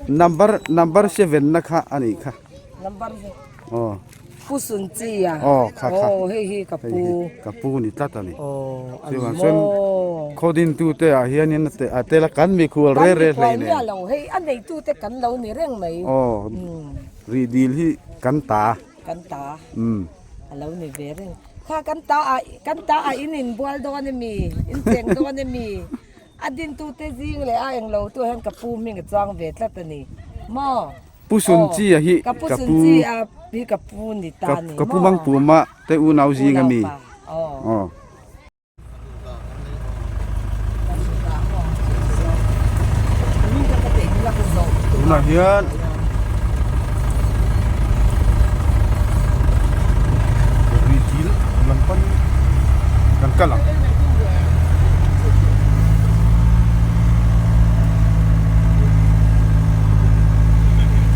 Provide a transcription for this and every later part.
Number number seven na kha a nih kha. Number Aw. Pu Sun Chi a. Aw kha kha. Aw hei hi ka pu. Ka pu ni tlat a ni. Aw a Chuvang ni chuan maw. khaw din tu te ah hianin a te a tel a kan mikhual re re hlei nen. Kan mikhual miah lo hei a neitu te kan lo ni reng mai. Aw rih dil hi kan ta. Kan ta. Umm. A lo ni ve reng. Kha kan ta ah kan ta ah in inbual dawn emi in cheng dawn emi. A dintute zing leh a englo tu hian ka pu hming a chuang ve tlat a ni maw? Pu Sunchi a hi ka pu Sunchi a hi ka pu ni ta ni maw? Ka pu Mangpuma te unau zing a mi. Aw. Tunah hian Ri dil lam pan kan kal ang.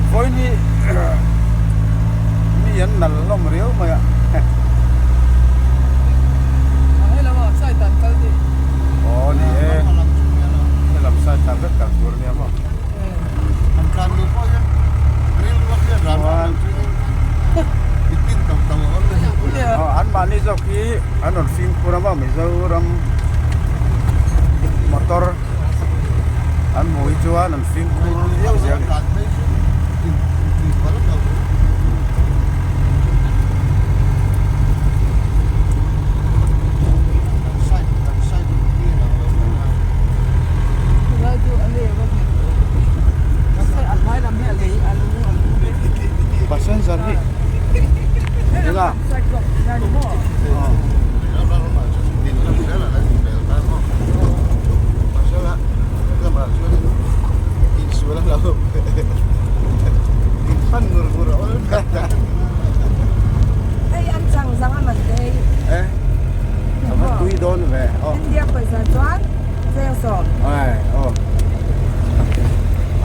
Vawiin hi mi an nal hlawm riau mai a. Aw ni e, helam side tan vek kal tur a nia maw. An mahni zawk hi an rawn fimkhur a maw Mizoram motor an hmuh hi chuan an fimkhur viau zel a ni. Passenger hi eng a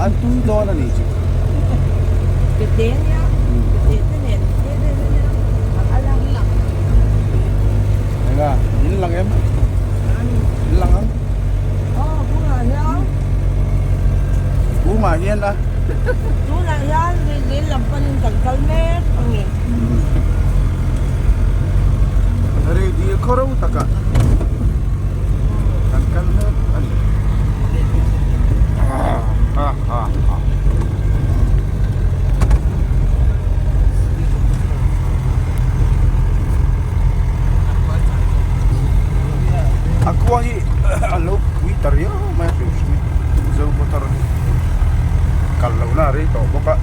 An tui dawn a nih chu. Enga in lang em? In lang ang? Bungah hian a. Tunah hian lei lam panin kan kal mek a ni. Rei dil khaw ro takah kan kal mek a ni. Ha ha ha. A khua hi a lo pui ta riau mai a hrim hrim in Mizo motor hi kal lohna a rei tawh bawk a.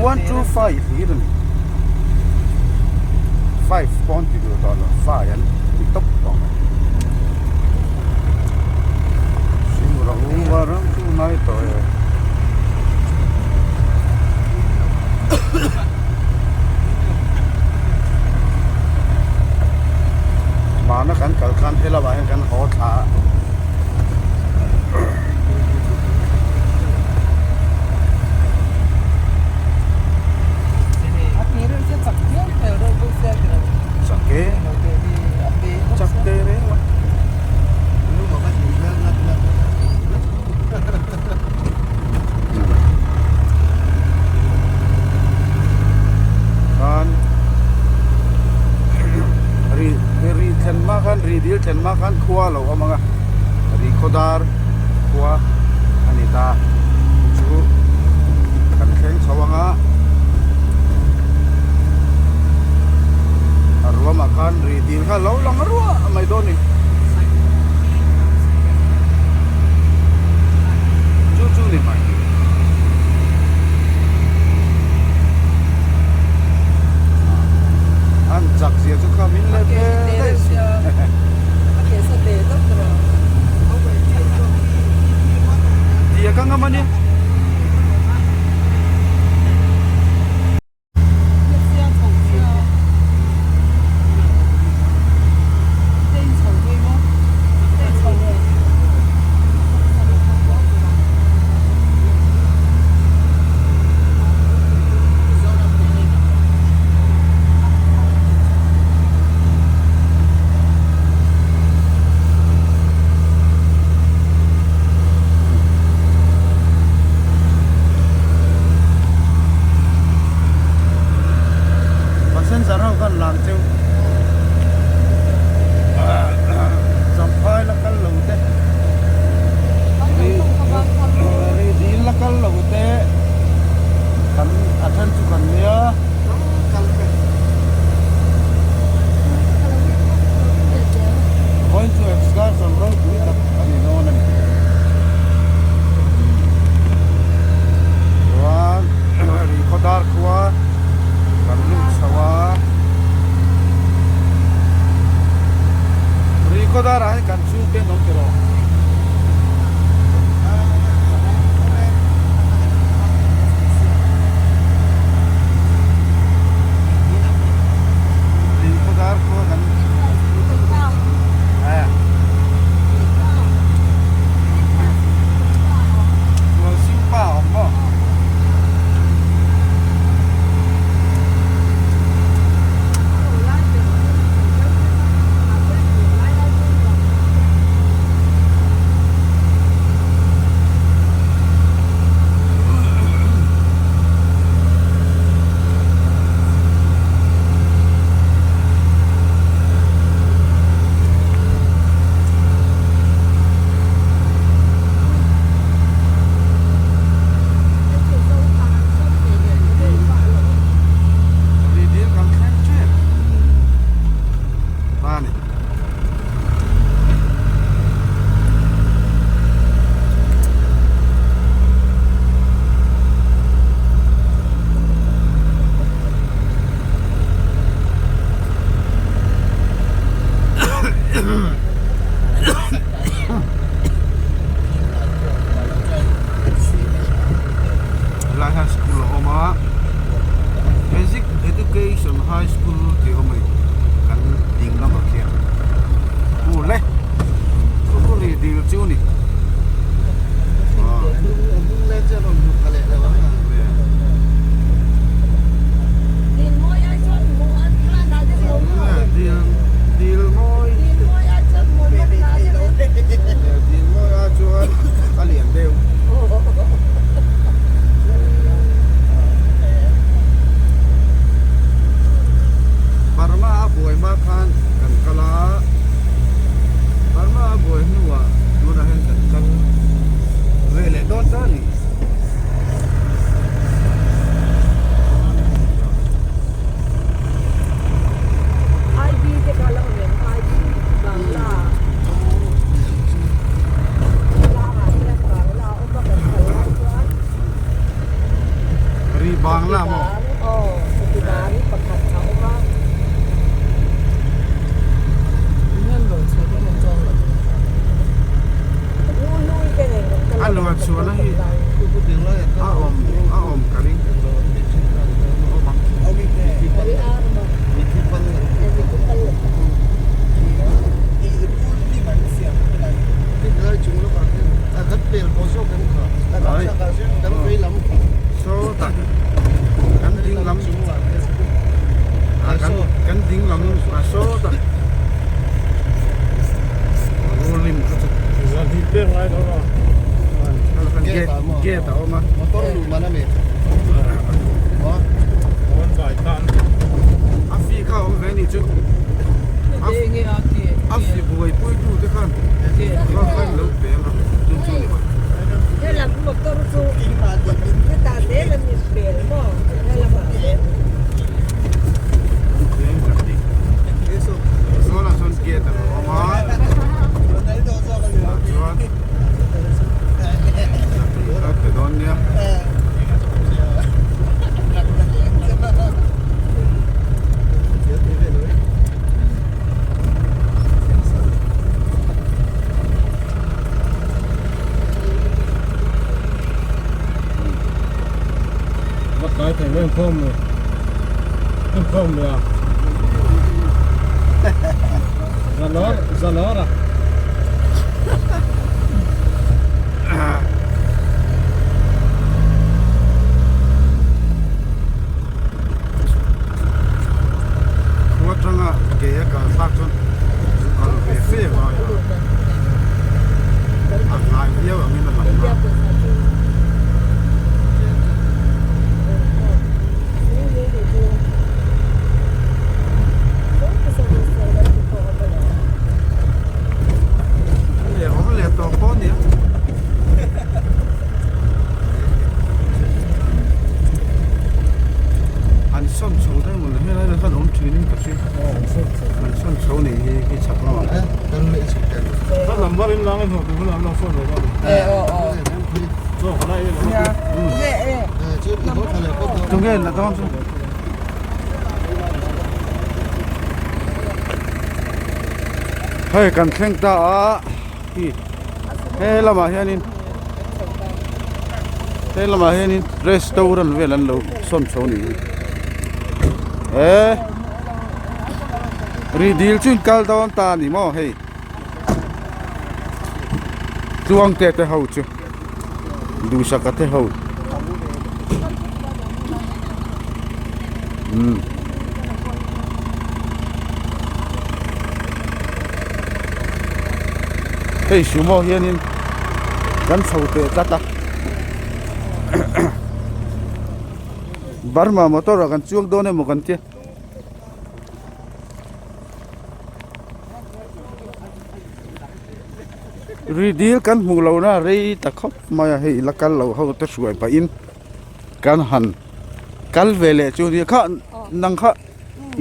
1 2 5 hlir a ni 5 pawh an ti duh tawh lo 5 an ti tawp tawh mai Singura ung a rang chu nai tawh e. Mahna kan kal khan he lamah hian kan haw thla a. Chak e. Chak te reng a. Khan ri ri thlen hma khan ri dil thlen hma khan khua a lo awm ang a ri khawdar khua a ni ta chu kan thleng chho ang a a ruamah khan ri dil kha a lo lang ruah mai dawn a ni. Chu chu ni mai. An chak zia chu kha min leh ve daih si. Tia ka ngam a nia. Bangla maw? Aw, chawkidar hi pakhat a awm a. A luan chhuahna hi a awm a awm ka ring. Sawtah kan ding lam kan ding lam ah sawtah rul lim kha chu gate gate a awm a. A fi kha a awm ve ni chu a fi buaipui tu te khan kha khan lo pe ang a chu chu ni mai. Helam motor chu hetah zel a ni hmel maw helamah zel. Zawnah chuan gate a lo awm a tah chuan zahnih kha pe dawn nia. Khua atanga ke a kal thlak chuan zu kal ve fe vai a, a hnai viau angin a lang a. Leh awm leh tawh pawh nia. An sawn chho daih maw le helai ah khan awm thin in ka hria an sawn chho nih hi khi chhak lamah tunge la dawn chu hei kan thleng ta a. Hi he lamah hianin he lamah hianin restaurant vel an lo sawn chho a ni hi he rih dil chu in kal dawn ta a ni maw hei tluang te te ho chu duhsaka te ho umm. Hei sumo hianin kan chho teh tlat a Burma motor ah kan chuang dawn emaw kan tia. Ri dil kan hmuh lohna rei ta khawp mai a hei la kal lo ho te hruai pahin kan han kal ve leh chu nia kha nang kha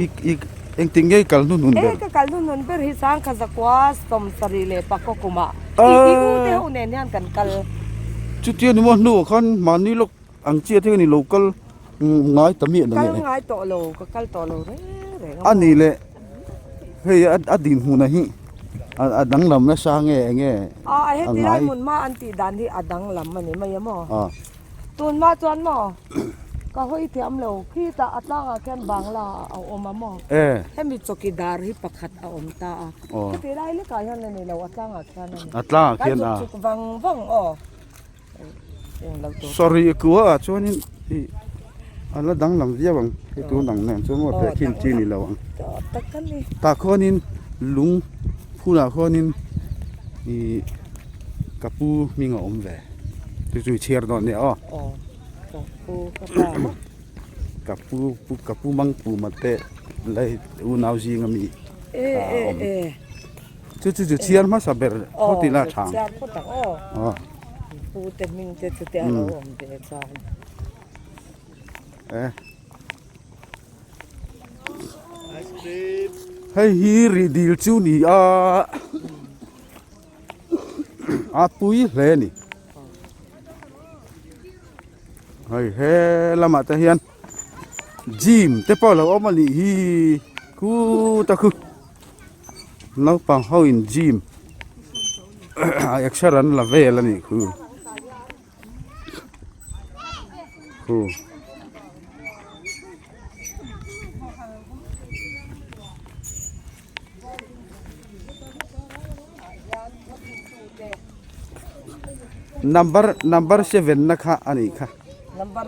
i i engtin nge i kal hnuhnun ber? E ka kal hnuhnun ber hi sangkha zakua sawmsarih leh pakua kumah i i u te ho nen hian kan kal. Chutia ni maw hnuah khan mahni lawk ang chiah te hian i lo kal ngai ta miah lo nge? Kal ngai tawh lo ka kal tawh lo reng reng a maw. A nih leh hei a dinhmunah hi a danglam nasa nge enge a ngai? Heti lai hmun hma an tih dan hi a danglam a ni mai a maw? Tun hma chuan maw ka hawi thiam lo khitah a tlangah khian bangla a awm a maw? Hemi chawkidar hi pakhat a awm ta a heti lai lekah hian a ni lo a tlangah khian a ni. A tlangah khian a. Kan chuk chuk vang vang aw. Sorry i kua ah chuanin ih a la danglam viau ang hei tun ang nen chuan maw tehkhin chi ni lo ang tah khuanin lung phunah khuanin ih ka pu hming a awm ve chu chu i chhiar dawn nia aw ka pu ka pu mangpuma te lei unau zinga mi a awm. Chu chu chu chhiar hmasa ber khaw tih la tha ang. Chhiar phawt ang aw. Aw. Pu te hming te chu te a lo awm ve chuan. Eh. Hei hi rih dil chu ni a a pui hle a ni. Hei he lamah te hian gym te pawh a lo awm a nih hi khuta khu naupang ho in gym exer an la vel a nih khu khu. Number number 7 na kha ani kha number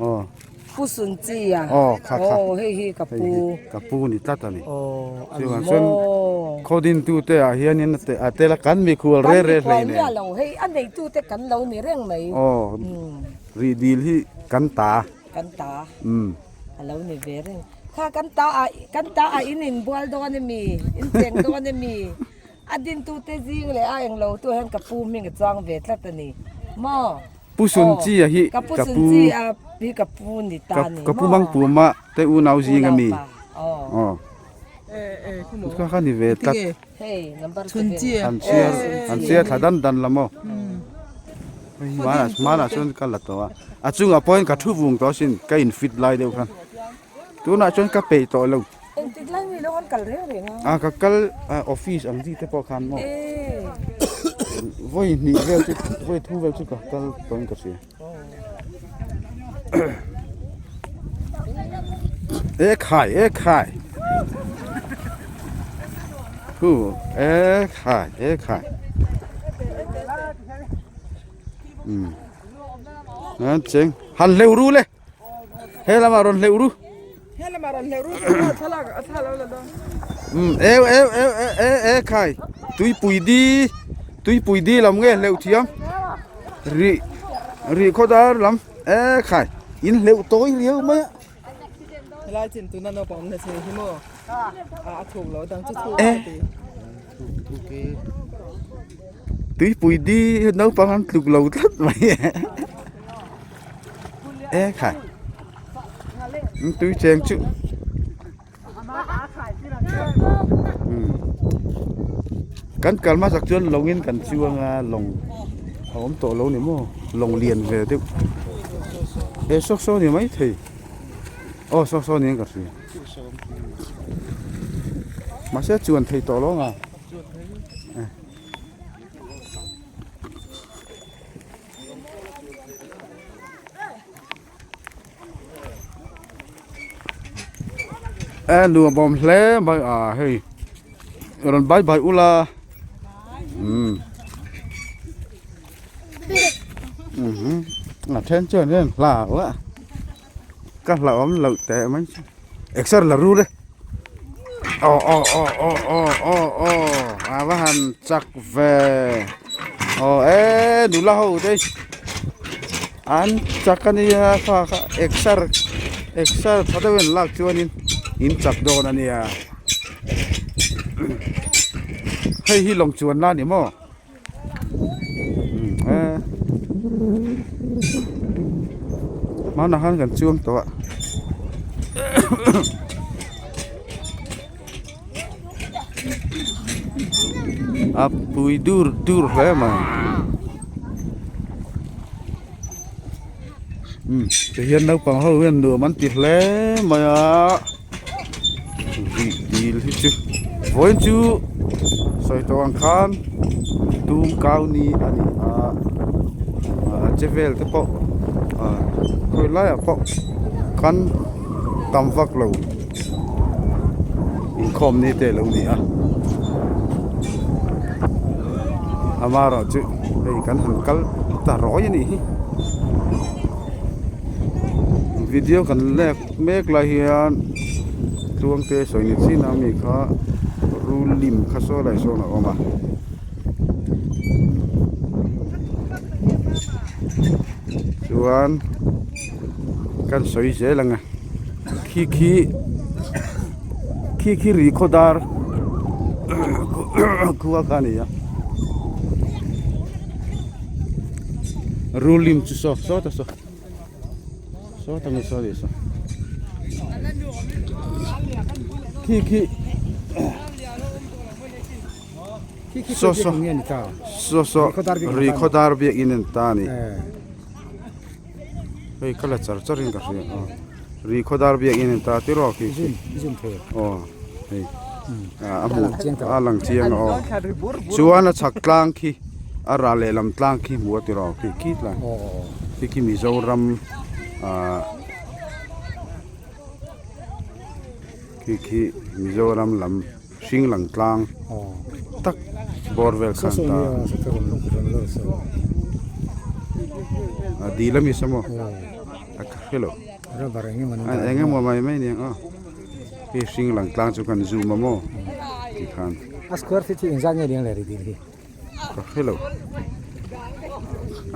oh pu sun chi a oh kha kha oh hei hi ka pu ka pu ni tlat ani oh chuan chuan khodin tu te ah hianin te a tela kan mi khual re re hlei ne lo hei a nei tu te kan lo ni reng mai oh ri dil hi kan ta kan ta um a lo ni ve reng Kha kan ta ah kan ta ah in inbual dawn emi in cheng dawn emi a dintute zing leh a englo tu hian ka pu hming a chuang ve tlat a ni maw Pu Sunchi a hi ka pu Sunchi a hi ka pu ni ta ni maw ka pu Mangpuma te unau zing ami aw kha kha ni ve tlat hei number 7 an chhiar an chhiar thla dan dan la maw hmanah hmanah chuan ka la tawh a a chungah pawhin ka thu vung tawh asin ka in fit lai deuh khan. Tunah chuan ka peih tawh lo. Engtik lai ni lo an kal reng reng a? A ka kal office ang chi te pawh khan maw. Vawi hnih vel chu vawi thum vel chu ka kal tawhin ka hria. E khai e khai. Hu e khai e khai. Um. An cheng han hleuh ru le. He lamah rawn hleuh ru. He lamah rawn hleuh ru thlalak a thla lo la dawn. Um eu eu eu e e e khai tuipui di tuipui di lam nge hleuh thiam ri ri khawdar lam e khai in hleuh tawi riau mai a. Helai chin tuna naupang awm na che hi maw a thuk lo dang chu thuk e tuipui di naupang an tluk lo tlat mai e khai tui cheng chu kan kal hmasak chuan lawng in kan chuang a lawng a awm tawh lo ni maw lawng lian ve deuh he saw saw ni mai thei aw saw saw niin ka hria mahse chuan thei tawh lo ang a. E nuam awm hle mai a hei rawn bye bye ula umm a then chuan hian hlau a ka hlauhawm loh teh mai chu exer la ru le aw aw aw aw aw aw aw a va han chak ve aw e nula ho te an chak a nia kha kha exer exer tha deuh in lak chuanin in chak dawn a nia hei hi lawng chuan na a ni maw. Hmanah khan kan chuang tawh a a pui dur dur hle mai umm tihian naupang ho hian nuam an ti hle mai a. Rih dil hi chu vawiin chu sawi tawh ang khan tum kau ni a ni a a che vel te pawh ah khawi laiah pawh kan tam vak lo inkhawm ni te a lo ni a amaherawhchu hei kan han kal ta rawi a nih hi video kan lek. Mek lai hian tluangte sawi ni chin a mi kha rul lim kha saw lai sawn a awm a chuan kan sawi zel ang a khi khi khi khi ri khaw dar khua kha a ni a rul lim chu saw saw ta saw. Saw ta nge saw leh saw khi khi saw saw saw saw ri khaw dar biak in an ta a ni. Hei ka la char char in ka hria a ri khawdar biakin an ta tiraw khi khi aw hei a hmuh a lang chiang a aw chuan a chhak tlang khi a rah lehlam tlang khi hmuh a tiraw khi khi tlang khi khi Mizoram ah khi khi Mizoram lam hring lang tlang tak bawr vel khan ta a dil ami saw maw a ka hre lo eng emaw mai mai aniang aw hei hring lang tlang chu kan zoom a maw tikhan a square feet hi engzat nge liang leh ri dil hi Ka hre lo.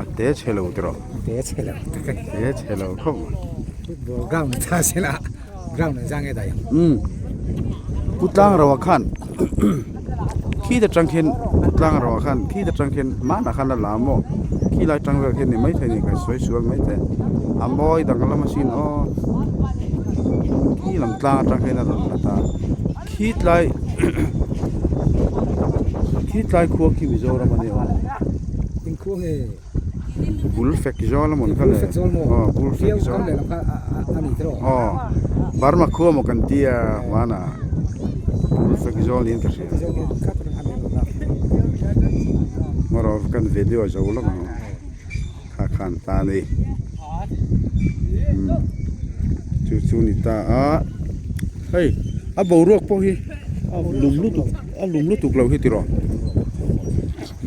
A te chhe lo tiraw? A te chhe lo. Te chhe lo khawp mai. Football ground ta sela ground an zang e dai ang. Um. Pu tlang ro ah khan khi ta tang khin pu tlang ro ah khan khi ta tang khin hmanah khan a la maw khi lai tang vel khian ni maithei ni ka sawi sual maithei a mawi dang lam asin aw khi lam tlang atang hian a rawn la ta. Khi tlai khi tlai khua khi Mizoram a nia aw. Eng khua nge? Bul fek zawl a mawn kha le. Bul fek zawl maw? Aw bul fek zawl. Piau kam lehlam kha a ni tiraw? Aw Burma khua maw kan tia hmanah bul fek zawl niin ka hria. Ngarawh kan video zo lawk ang kha khan ta a ni. Chu chu ni ta a hei a boruak pawh hi a lum lutuk a lum lutuk lo hi tiraw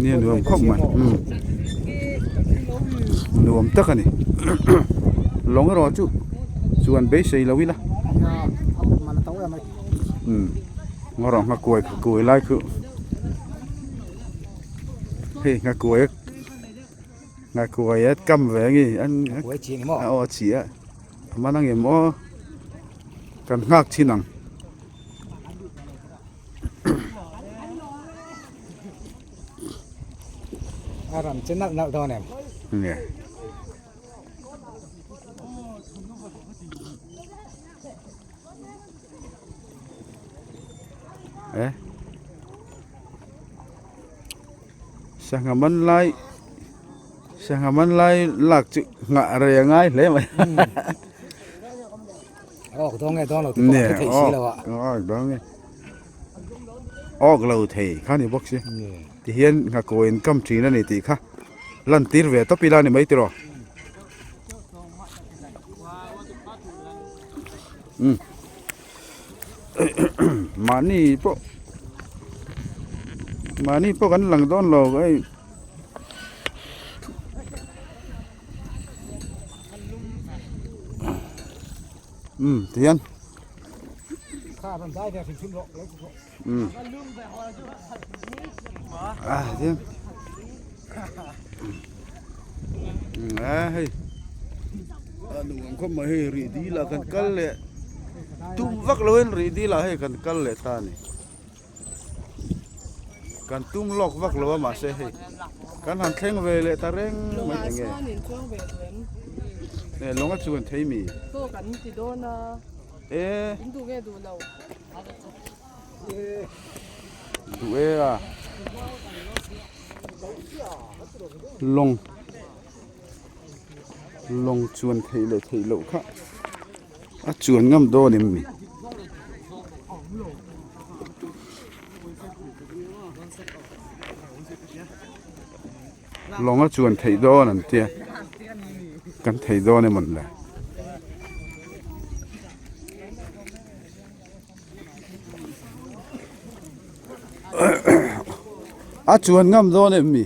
nia nuam khawp mai umm nuam tak a ni lawng erawh chu chuan beisei lo ila umm ngarawh nghakuai kuai lai khu hei nghakuai. Nghakuai a kam ve angi an Nghakuai chi ni maw? Aw a chi a a man ang em aw kan nghak thin ang. A ram che nalh nalh dawn em? Nge. Eh. Sangha man lai sangha man lai lak chu nghah rei a ngai hle mai awk dawng nge dawng lo tih pawh a hre thei si lo a awk dawng nge awk lo thei kha ni bawk si ti hian nghakawi in kam thin a ni tih kha lan tir ve tawp ila ni mai tiraw um Mahni pawh mahni pawh kan lang dawn lo hei umm tihian umm a tihian a hei a nuam khawp mai hei rih dil ah kan kal leh tum vak lo in rih dil ah hei kan kal leh ta a ni kan tum lawk vak lo a mahse hei kan han thleng ve leh ta reng mai eng nge e lawng a chuan thei mi e duh e a lawng lawng chuan theih leh theih loh kha a chuan ngam dawn em ni lawng a chuan theih dawn an tia kan thei dawn emawn le. A chuan ngam dawn em mi?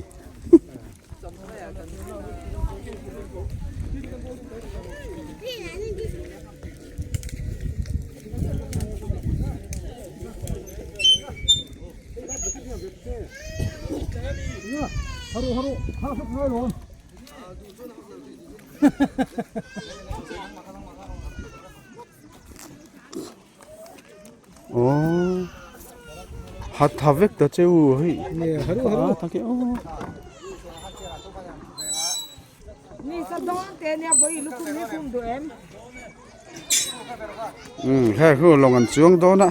Aww hat tha vek ta che u hei a tak e aw. Umm hei khu lawng an chuang dawn a.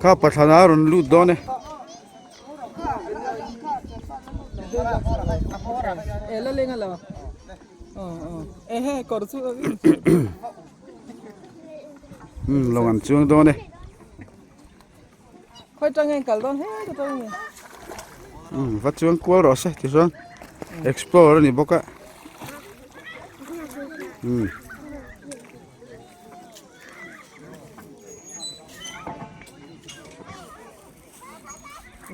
Kha pathlana a rawn lut dawn e. Umm lawng an chuang dawn e. Umm va chuang kual rawh se tichuan explore a ni bawk a. Umm.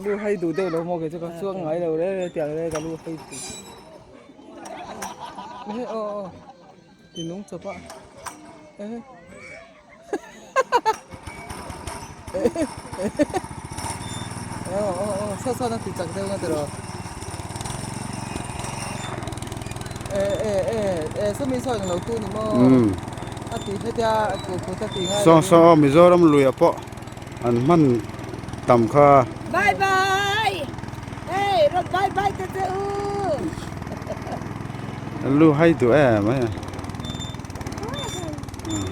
Lu hai duh deuh lo maw kei chu ka chuang ngai lo reng reng tiang reng ka lu hai duh ehe aw aw ti nung chawp a ehe aw aw aw saw sawn a ti chak deuh na tiraw e e e e sawmi saw englo tu ni maw a ti hetia kut a ti ngai Saw saw aw Mizoram luiah pawh. An hman tam kha. Bye bye hey rawn bye bye ta che u. An lu hai duh em mai a.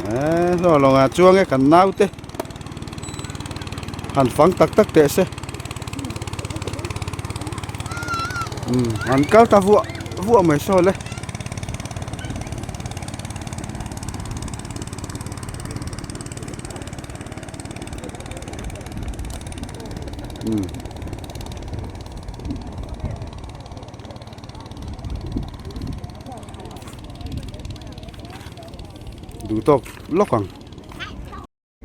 E hlawh lawng ah chuang e kan nau te. Han fang tak tak teh se. Um an kal ta vuah vuah mai saw le. Duh tawk lawk ang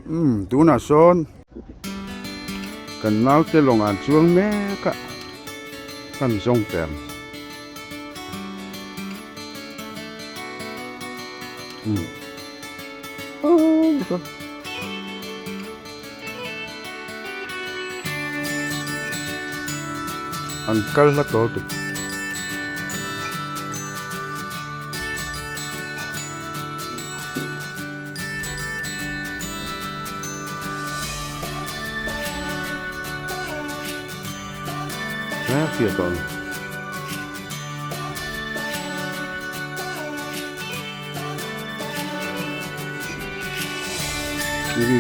umm tunah sawn kan naute lawng an chuang mek a kan zawng teh ang umm. An kal hla tawh tuk. Fiah tawh ang.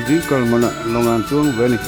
Ding kal mana lawng an chuang ve a ni.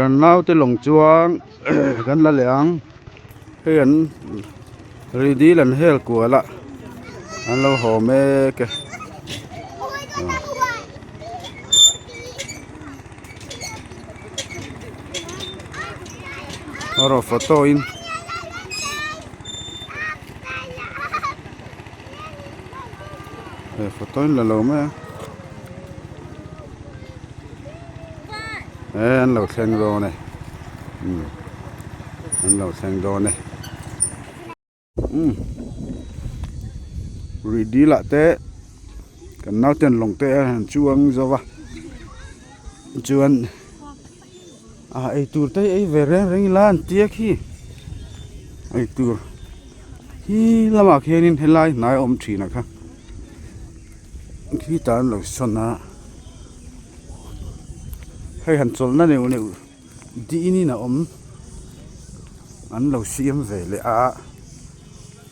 Kan naute lawng chuang kan la leh ang hei an ri dil an hel kual a an lo haw mek e. Erawh photo in he photo in la lo mai a he an lo thleng dawn e umm an lo thleng dawn e umm rih dil ah te kan nauten lawng te a han chuang zo va chuan ah eitur te hi ei ve reng reng ila an tia khi eitur hi lamah khianin helai hnai a awm thin a kha khi tan lo sawn a. Hei han chawlhna neuh neuh dinin a awm an lo siam ve leh a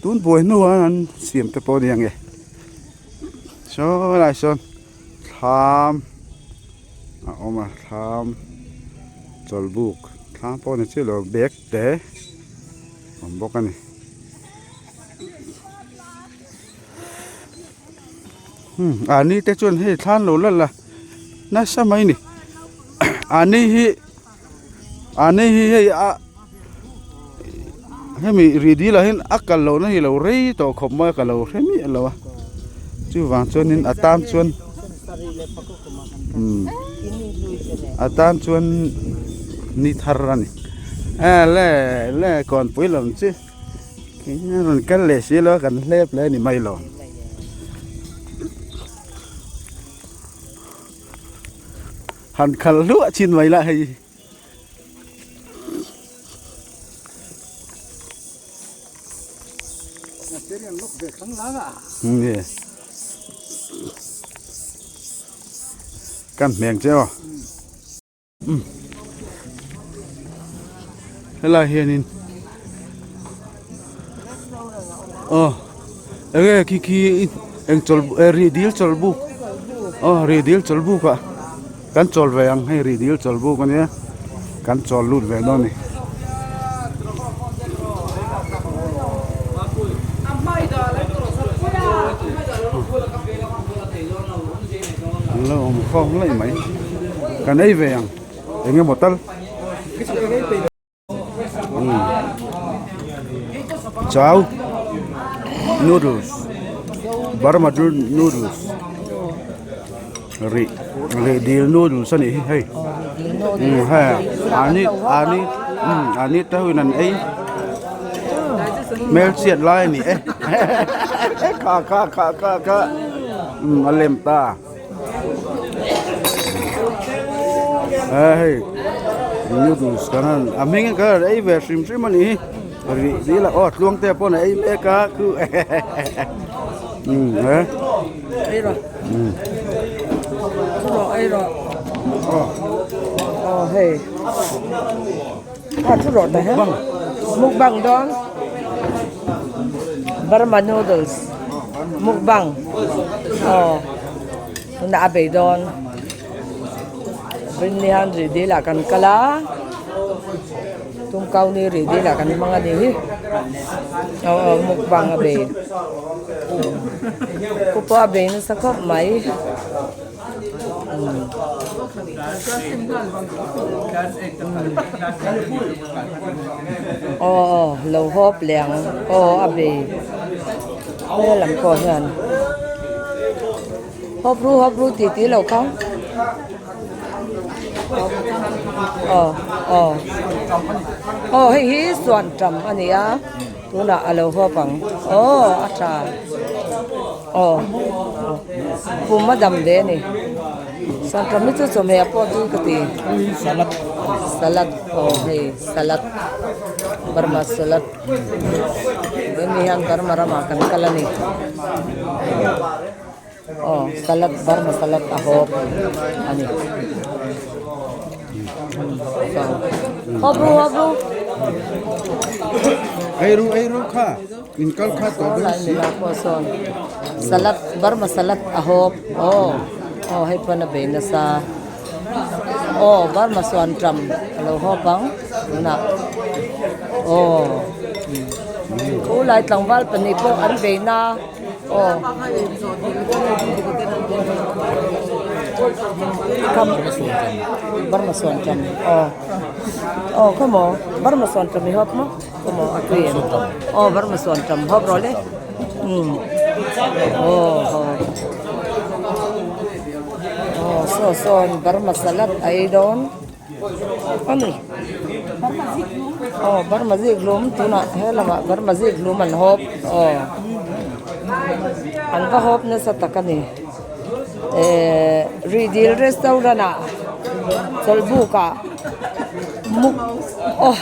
tun buai hnuah an siam te pawh a ni ang e saw lai sawn thlam a awm a thlam chawlhbuk thlam pawh ni chiah lo bag te a awm bawk a ni. Ani te chuan hei thlan lo la la nasa mai ni ani hi ani hi hei a hemi ri dil ah hian a kal loh na hi lo rei tawh khawp mai a ka lo hre miah lo a chuvang chuanin a tan chuan umm a tan chuan ni thar a ni le le kawnpui lam chi. Eng rawn kal leh si lo a kan hlep leh a ni mai lo. Han khalh hluah chin mai lah hei. Nge. Kan hmeng che aw. Helai hianin aw enge khi khi eng chawlh eh rih dil chawlh buk aw rih dil chawlh buk ah kan chawl ve ang hei rih dil chawlh buk ania kan chawl lut ve dawn a ni. An lo awm khawm laih mai kan ei ve ang eng emaw tal chau noodles burma noodles rih rih dil noodles a nih hi hei hei ani ani ani te ho in an ei hmelchhiat lai a ni e kha kha kha kha kha a lem ta hei noodles kan han a hming kha ei ve hrim hrim a nih hi rih dil a aw tluang te pawh a ei mek a khu umm Ei rawh. Thu rawh ei rawh. Aw hei. A thu rawh ta he. Mukbang dawn. Burma noodles. Mukbang. Aw. Tunah a bei dawn. Rinni han rih dil ah kan kal a. Tumkau ni rih dil ah kan hmang a ni hi. Aw aw mukbang a bei. Ku pawh a bei nasa khawp mai. Aw aw lo hawp leh ang aw a bei helam pawh hian hawp ru hawp ru tih tih loh kha aw aw aw hei hi suan tam a ni a. Tunah a lo hawp ang. Aw a tha. Aw pum a dam ve a ni. Sangkam hi chu chawhmeh ah pawh tui ka ti. Salad. Salad aw hei salad Burma salad. Hemi hian Burma ramah kan kal a ni. Aw salad Burma salad a hawp a ni hawp ru hawp ru ei ru ei ru kha in kal kha tawh dawn si sawn salad Burma salad a hawp aw aw hei pawn a bei nasa aw Burma suan tam a lo hawp ang tunah aw u lai tlangval pahnih pawh an bei na. Aw Burma suan tam aw aw khawmaw Burma suan tam i hawp maw khawmaw a tui em aw Burma suan tam hawp rawh le umm aw haw aw saw sawn Burma salad a ei dawn. Ani aw Burma zik hlum tunah he lamah Burma zik hlum an hawp aw an va hawp nasa tak a ni ehh Rihdil restaurant ah chawlhbuk ah muk aw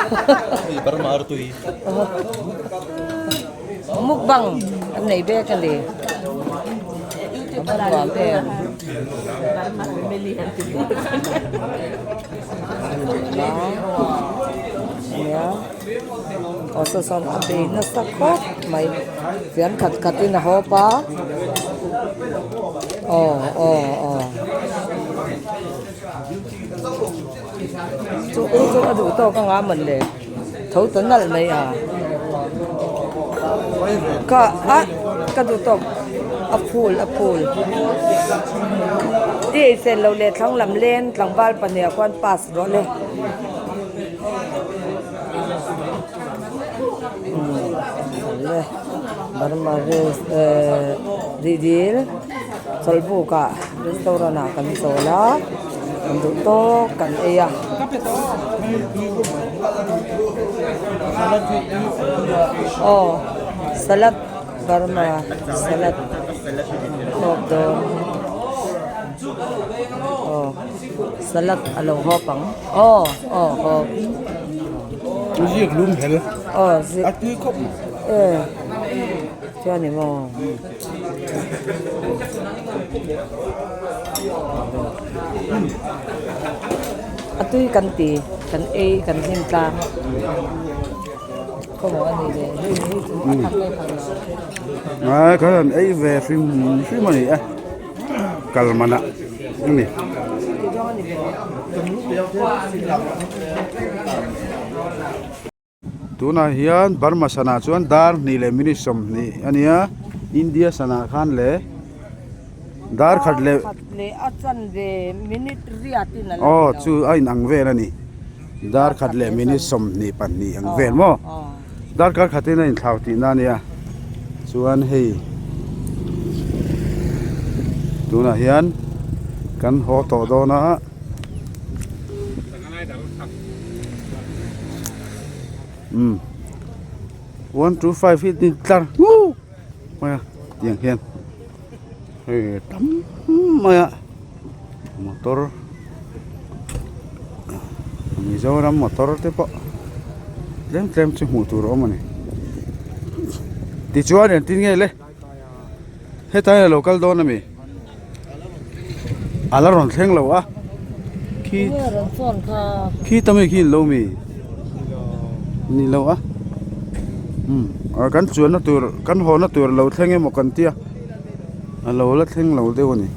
mukbang an nei bek a ni a va nuam em. Nia aw saw sawn a bei nasa khawp mai fian khat khat in a hawp a aw aw aw chu chu a duh tawk anga mawn le tho ta nalh mai a ka a ka duh tawk a phul a phul i eichhen loh leh thlang lam leng tlangval pahnih ah khuan pass rawh le umm Burma ehh rihdil chawlhbuk ah restaurant ah kan chawl a kan duh tawk kan ei a. Aw salad Burma salad hawp dawn aw salad a lo hawp ang aw aw hawp. Ziak lum hel aw ziak a tui khawp mai. E chuan ni maw. A tui kan ti kan ei kan hlim tlang khaw a ni le hei hei chu a thak nge thak lo. Ai kha an ei ve hrim hrim a ni e kal man ah a ni. Tunah hian Burma sana chuan dar hnih leh minute 20 a nia India sana khan leh dar khat leh aw chu a inang vel a ni dar khat leh minute 22 ang vel maw dar kar khatin a inthlau tihna a nia chuan hei tunah hian kan haw tawh dawn a. Umm 1 2 5 hi tin tlar hmuh mai a tiang hian hei tam mai a motor Mizoram motor te pawh tlem tlem chu hmuh tur a awm a ni tichuan engtin nge le Hetlai a lo kal dawn a mi? A la rawn thleng lo a. Khi khi ta mi khi in lo mi? Ni lo a. Um kan chuanna tur kan hawna tur lo thleng emaw kan tia. A lo la thleng lo deuh a ni.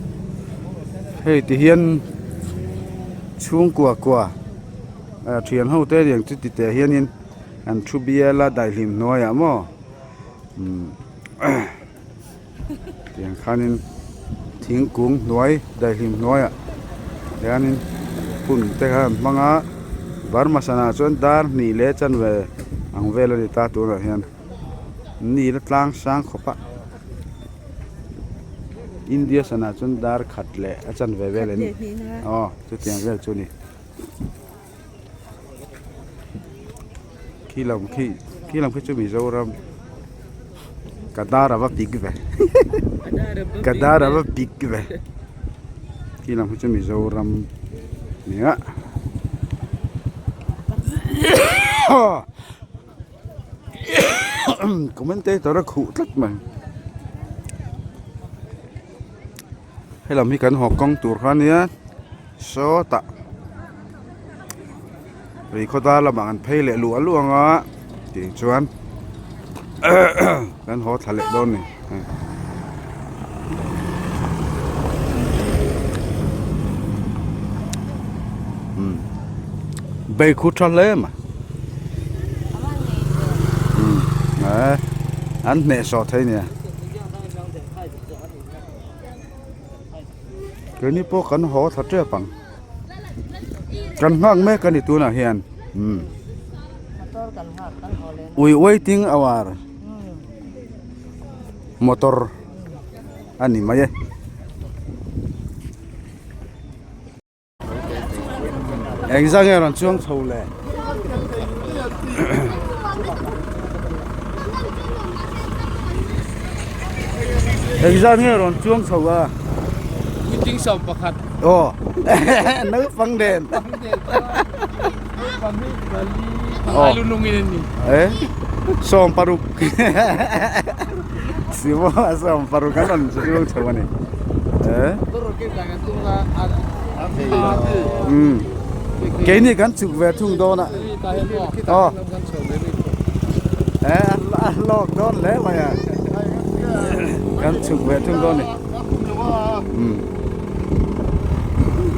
Hei ti hian chhungkua kua thian ho te lian chu ti teh hianin an thu bial a daihlim hnuaiah maw. Tiang khanin thingkung hnuai daihlim hnuaiah hianin hun te kha an hmang a Burma sanah chuan dar hnih leh chanve ang vel a ni ta tunah hian ni la tlang sang khawp a India sanah chuan dar khat leh a chanve vel a ni aw chutiang vel chu a ni. Khi lam khi khi lam khi chu Mizoram ka dar ava pik ve ka dar ava pik ve khi lam khi chu Mizoram nia commentator a khuh tlat mai helam hi kan haw kawng tur kha ania sawtah rei khawdar lamah an phei leh luah luah ang a tih chuan kan haw thla leh dawn a ni. Bei khu tha hle mai an hnehsawh thei nia. Keini pawh kan haw thla tep ang kan nghak mek a ni tunah hian umm we waiting our motor a ni mai e. Engzah nge rawn chuang chho le? Engzah nge rawn chuang chho a? Puitling sawm pakhat. Aw naupang den. Naupang hi pali pangai lu nung in an ni. Eh sawm paruk. Simaw sawm paruk an rawn chuang chho a ni. Umm keini kan chuk ve thung dawn a aw eh a hlawk dawn hle mai a kan chuk ve thung dawn a ni umm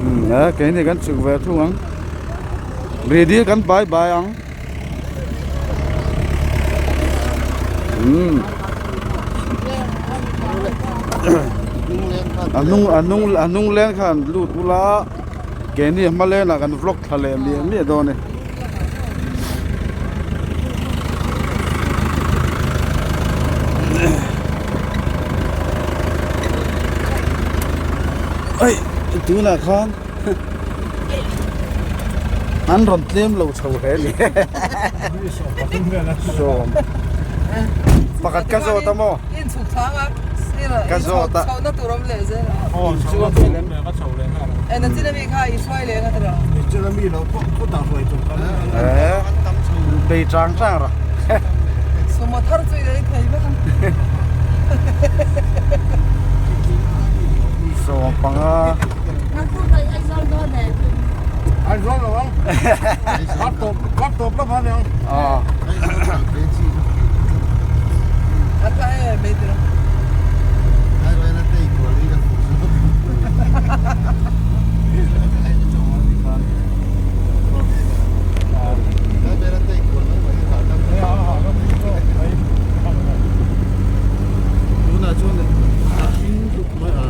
umm eh keini kan chuk ve thung ang redi kan bai bai ang. Umm a hnung a hnung a hnung leng khan lut ula keini a hma lenah kan vlog thla leh miah miah dawn e. Ai tunah khan. An rawn tlem lo chho hle ni. Sawm. Pakhat ka zawt a maw? Ka zawt a. Bei chang chang ra. Sawm panga. Tunah chuan a hring duk mai a.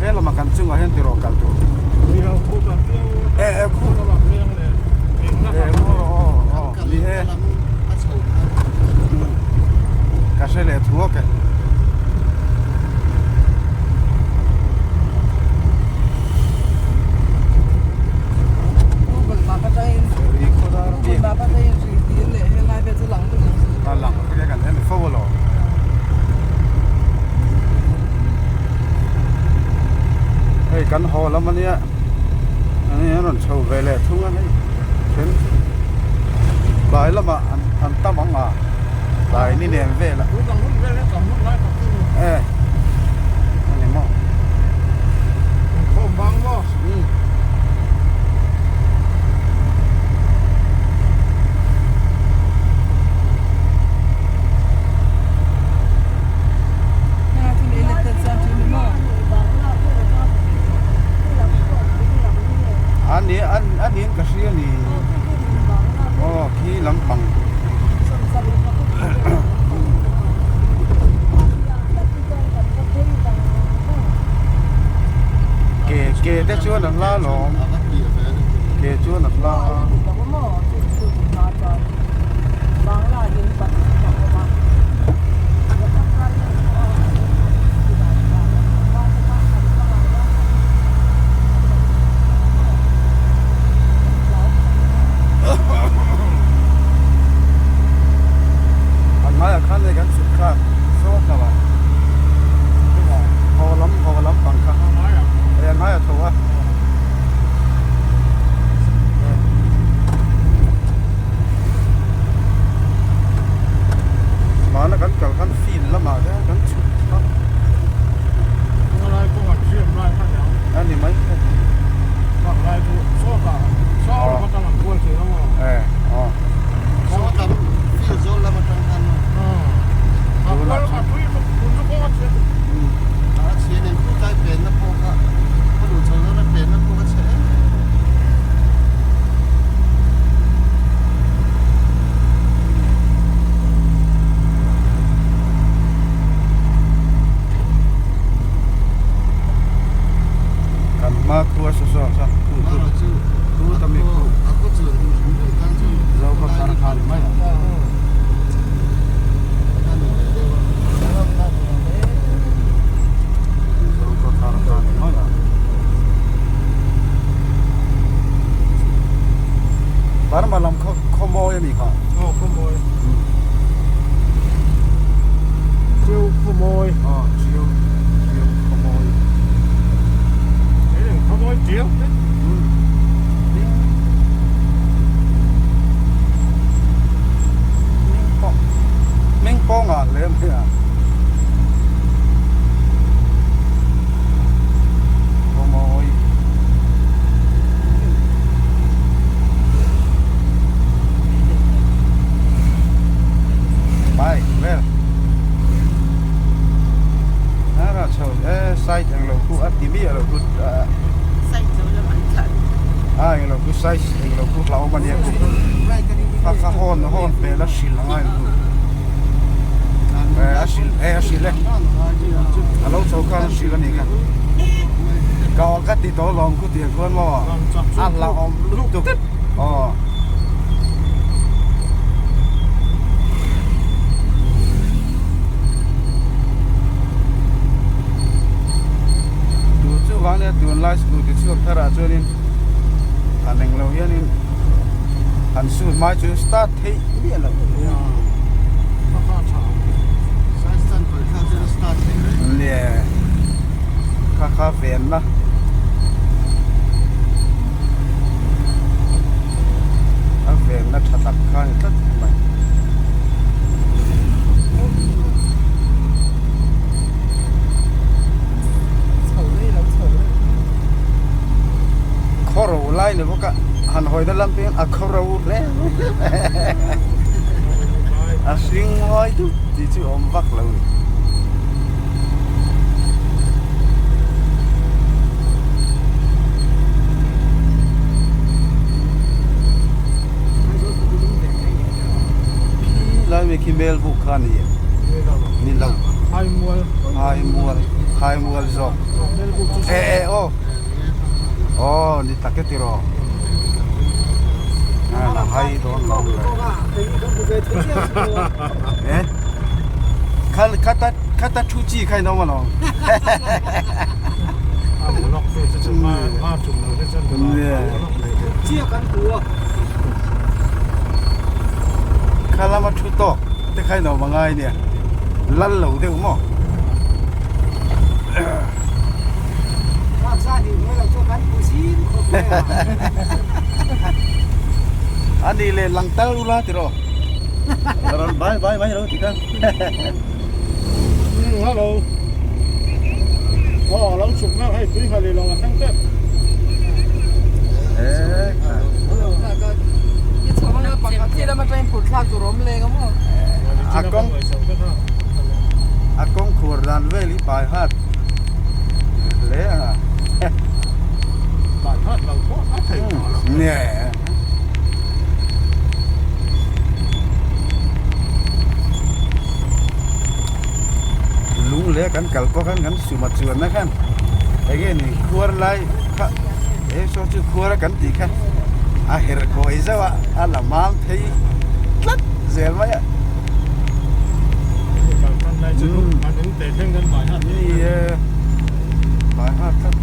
He lama kan chungah hian tiraw kal tur e e khu e khu aw aw ni e ka hre leh thuak e. Hei kan haw lam ania ani an rawn chho ve leh thung a hei then tlai lamah an tam ang a tlai ni nen velah e. Ani maw? Inkhawm bang maw? Umm. Ani an aniin ka hria ni. Aw khi lampang. Ke ke te chuan an la lawm ke chuan an la a. An hmaiah khan hei kan chhuk kha saw tlo ah haw lam haw lam pang kha hei an hmaiah tho a. Hmana kan kal khan field lamah te kan chhuk kha. A ni mai thei. E aw. Kan hma khua saw saw saw khu khu khu ta mi khu zo khaw thar kha ni mai a. Zo khaw thar kha ni mai a. Burma lam khaw khaw mawi a ni kha. Aw khaw mawi. Chiu khaw mawi. Aw chiu chiu khaw mawi. Hming pawh hming pawh ngah hle mai a. Khawmawi. Bike vel. Ara chho e side englo khu a ti miah lo khu a englo khu size englo khu hlauhawm a nia khu kha kha hawn hawn hmel a hrilh a ngai khu e a hrilh e a hrilh e a lo chho khan a hrilh a nih kha ka ka ti tawh lawm khu tiang khuan maw a hlauhawm lutuk aw. Tur chu vang nia tunlai scooty chhuak thar ah chuanin han englo hianin han sut mai chu start theih miah loh nia kha kha venna. A venna tha tak kha a ni tlat mai. Khaw ro lai ni bawk a han hawi na lam peng a khaw ro hle a hring mawi dup tih chu a awm vak lo ni. Khi lai mai khi Melbuk kha a ni em? Ni lo. Haimual. Haimual zawk. E e aw. Aw ni tak e tiraw. A la hai dawn lo le. E kha khata khata thu chi khai no ma lo. Kha lama thu tawk te khai no ma ngai nia. Lal lo deuh maw. A nih leh lang tal ula tiraw. Rawn bai bai mai lo ti kha. Hello. Aw lo chhuk na hei tui hali lo a thleng tep. A kawng a kawng khuar dan vel hi bai hat hle ang a. Bai hat lo pawh a theih tawh lo. Nge. Lung leh kan kal pawh khan kan suma chuanna khan enge ni khuar lai kha he saw chu khuar a kan tih kha a herh kawi zauh a a la mam phei tlat zel mai a. Ni e bai hat tlat.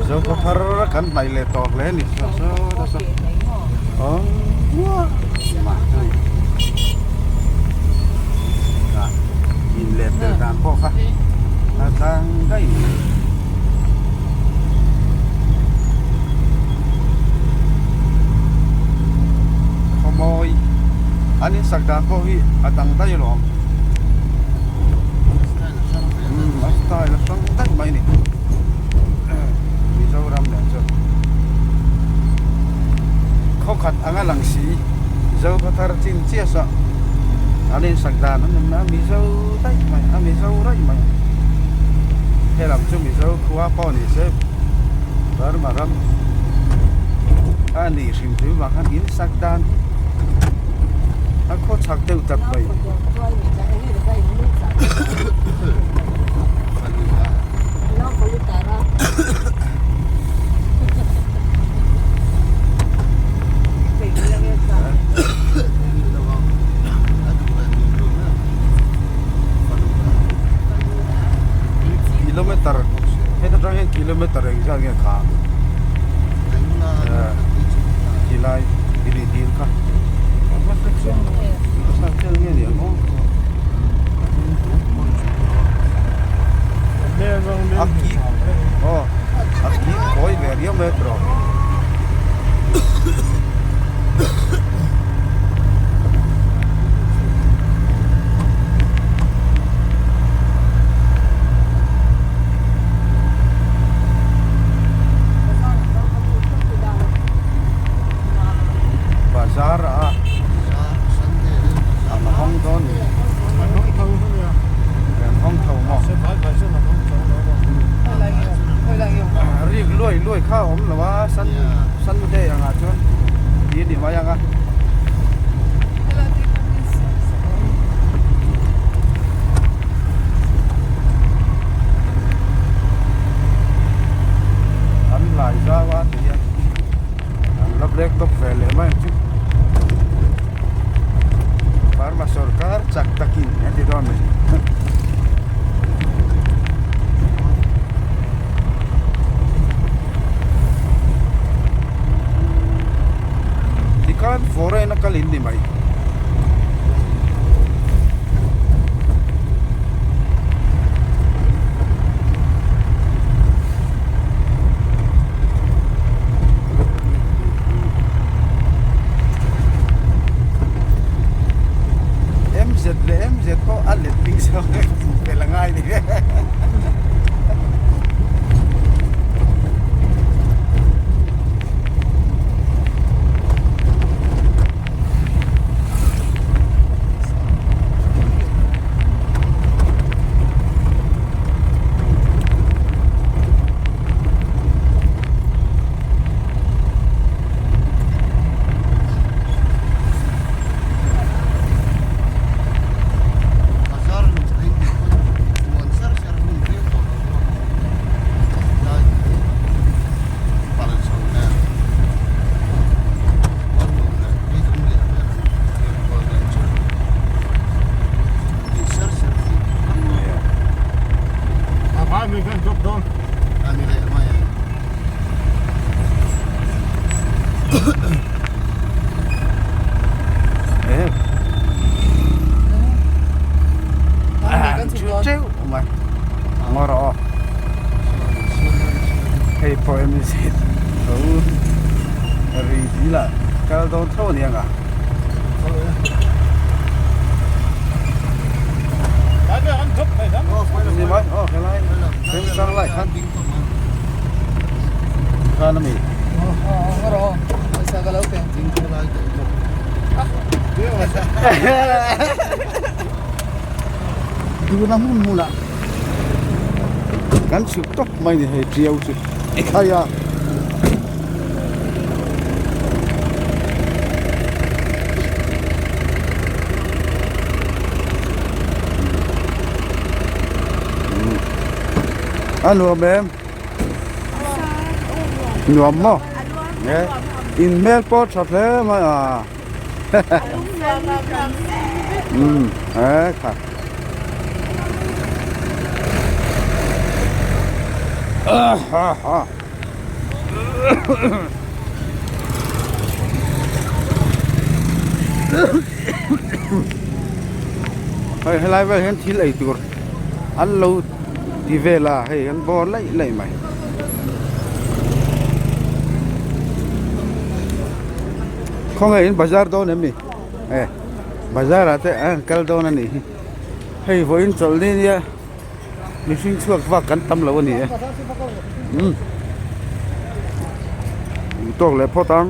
Zofa thar kan hnaih leh tawh hle a ni saw saw saw in leh pel dan pawh kha a tlang daih mai. Khawmawi an insak dan pawh hi a dang daih alawm umm a style a hrang daih mai a ni Mizoram nen chuan khawkhat anga lang si Zokhawthar chin chiah saw an insak dan an awm na Mizo daih mai a Mizo raih mai helam chu Mizo khua pawh ni se Burma ram a nih hrim hrim vang khan in sak dan hi a khaw chhak deuh tak mai. kilometer heta tang hian kilometer engzat nge kha ti lai ri dil kha nge ni ang aw a ki aw a ki kawi ve riau mai a tawh. Bazar a an hawng dawn ni an hawng tho maw rik luai luai kha a awm lo a Sunday angah chuan ti a ni mai ang a. An lai zau a ti hian an la black top ve leh mai ang chu Burma sorkar chak takin a ti dawn mai. Tikhan foreign a kal in ni mai. MZ leh MZ pawh a let ding zawk e hmuh fel a ngai ni. Hei pawh em zet tho ri dil ah kal dawn tho a ni ang a. Ni mai aw helai remchang lai khan khan a mi. Duna hmun hmunah kan chhuk tawp mai ni hei tiau chu ekhai a. A nuam em? Nuam maw? In hmel pawh tha hle mai a. Um e kha ha ha hei helai vel hian thil ei tur an lo ti vel a hei an bawr laih laih mai. Khawngaih in bazar dawn em ni e bazar ah te an kal dawn a nih hi hei vawiin chawlh ni nia mihring chhuak vak kan tam lo a ni e umm duh tawk leh phawt ang.